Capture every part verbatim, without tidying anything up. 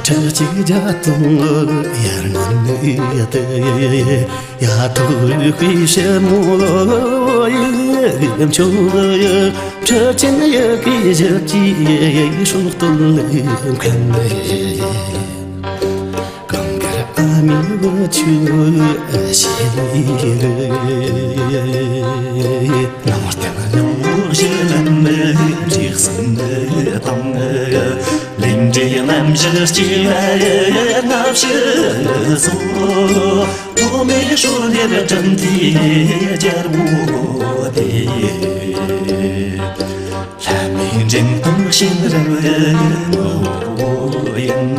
ཁྲི་གཅིག་བརྒྱ་སྟོང་ཡར་ངོ་ནས་དེ། ཡ་ཐོག་རིག་པའི་ཞལ་མོ་ཡིད་འཕྱོག་ཡ། ཁྲི་ཆེན་ཡི་གེ་བཞི་བཅུའི་སྲོག་བཏོན་མཁན། གངས་དཀར་ཨ་མའི་བུ་ཆུ་ཞེས། ནང་བསྟན་རྙིང་བ་བཞི་ལམ་རིགས་གསུམ་དང་། ལས་འབྲས་རྣམ་བཞི་སྐྱེ་བ་ལྔ་བཞི་སོགས། ཐོག་མའི་སྲོལ་འདིར་གྲུབ་མཐའི་རྒྱལ་པོ་དེ། ལྷ་མིའི་འདྲེན་དང་གཤེན་རབ་ངོ་བོ་ཡིན།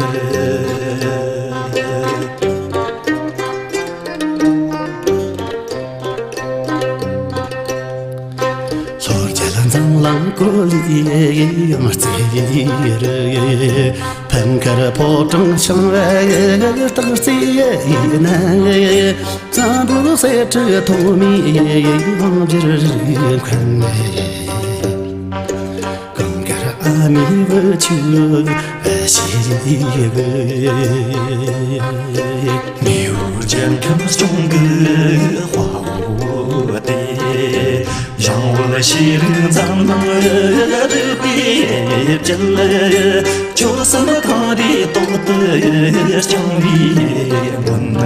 ལྷོ་རྒྱལ་འཛམ་གླིང་བཀོད་ལས་ཡང་རྩེ་རུ། ཕམ་ཁར་ཕོ་བྲང་བྱང་བའི་སྟག་རྩེ་ཡིན། བཙན་པོའི་གསེར་ཁྲི་ཐོག་མའི་དབང་བསྒྱུར་མཁན། གངས་དཀར་ཨ་མའི་བུ་ཆུ་ཞེས་པའི། མེས་པོའི་རྒྱལ་ཁམས་སྐྱོང་གི་དཔའ་བོ་དེ། ཞང་བོད་ཤེས་རིག་འཛམ་གླིང་རིག་པའི་དཔྱད། ཆོལ་གསུམ་གངས་རིའི་ཏོག་ཏུ་བརྐྱངས་པའི་མགོན།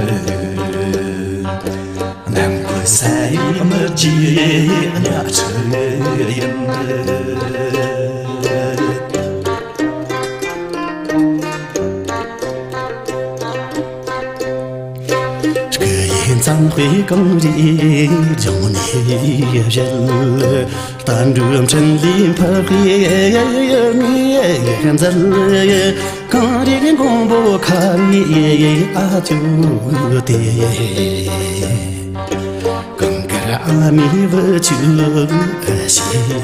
ནམ་མཁའི་ས་ཡི་མི་རྒྱུད་གཉའ་ཁྲི་ཡིན། སྐུ་ཡི་མཛངས་པའི་གངས་རིའི་ལྗོངས་ནས་བཞད། བསྟན་འགྲོའི་འཕྲིན་ལས་འཕགས་པའི་མིག་མཛད། གངས་རིའི་མགོན་པོ་ཁ་བའི་ཨ་ཅོ་དེ། གངས་དཀར་ཨ་མའི་བུ་ཆུ་ཞེས།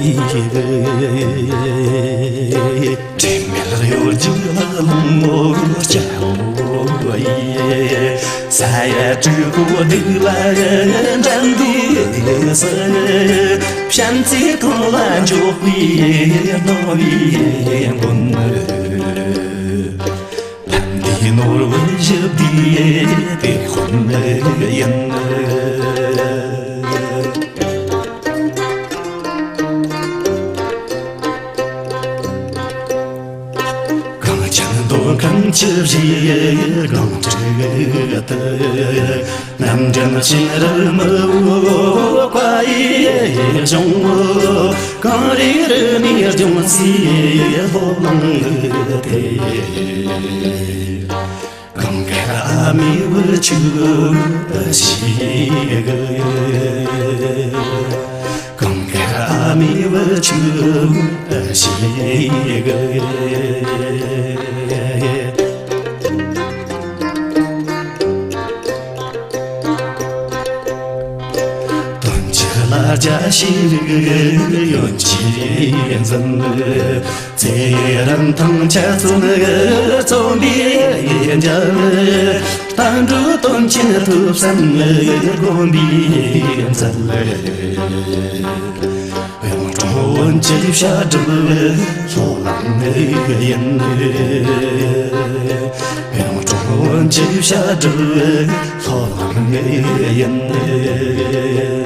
དྲི་མེད་གཡོ་སྒྱུ་ལག་ལུང་ངོ་སྐྱ་བོ་ཡིས། ས་ཡ་དྲུག་པོ་སྡུག་ལ་འགྲན་འདུག་སྲིད། བྱམས་བརྩེའི་ཐང་ལ་འཇོག་པའི་སྣང་བའི་མགོན། ལྷ་འདྲེ་ནོར་བུ་བཞི་བསྡུས་པའི་དཔོན་ཡིན། གངས་ཅན་མདོ་ཁམས་ཆུ་བཞིའི་སྒང་དྲུག་ཏུ། རྣམ་འདྲེན་གཤེན་རབ་མི་བོ་བཀའ་ཡི་གཞུང་། གངས་རིའི་རི་ནས་ལྗོངས་སུ་སློབ་གླིང་དེ། གངས་དཀར་ཨ་མའི་བུ་ཆུ་ཞེས། གངས་དཀར་ཨ་མའི་བུ་ཆུ་ཞེས། དོན་གྱི་ལ་རྒྱ་ཤེས་རིག་ཡོན་གྱིས་འཛིན། ཚེ་རིང་ཐང་ཆ་ཚོན་རྩོམ་པའི་རྒྱལ། བསྟན་འགྲོའི་དོན་ཆེན་ཐུབ་བསམ་སྒོམ་པའི་མཛད། གཡུང་དྲུང་བོན་གྱི་བཤད་སྒྲུབ་སློབ་གླིང་ཡིན། གཡུང་དྲུང་བོན་གྱི་བཤད་སྒྲུབ་སློབ་གླིང་ཡིན།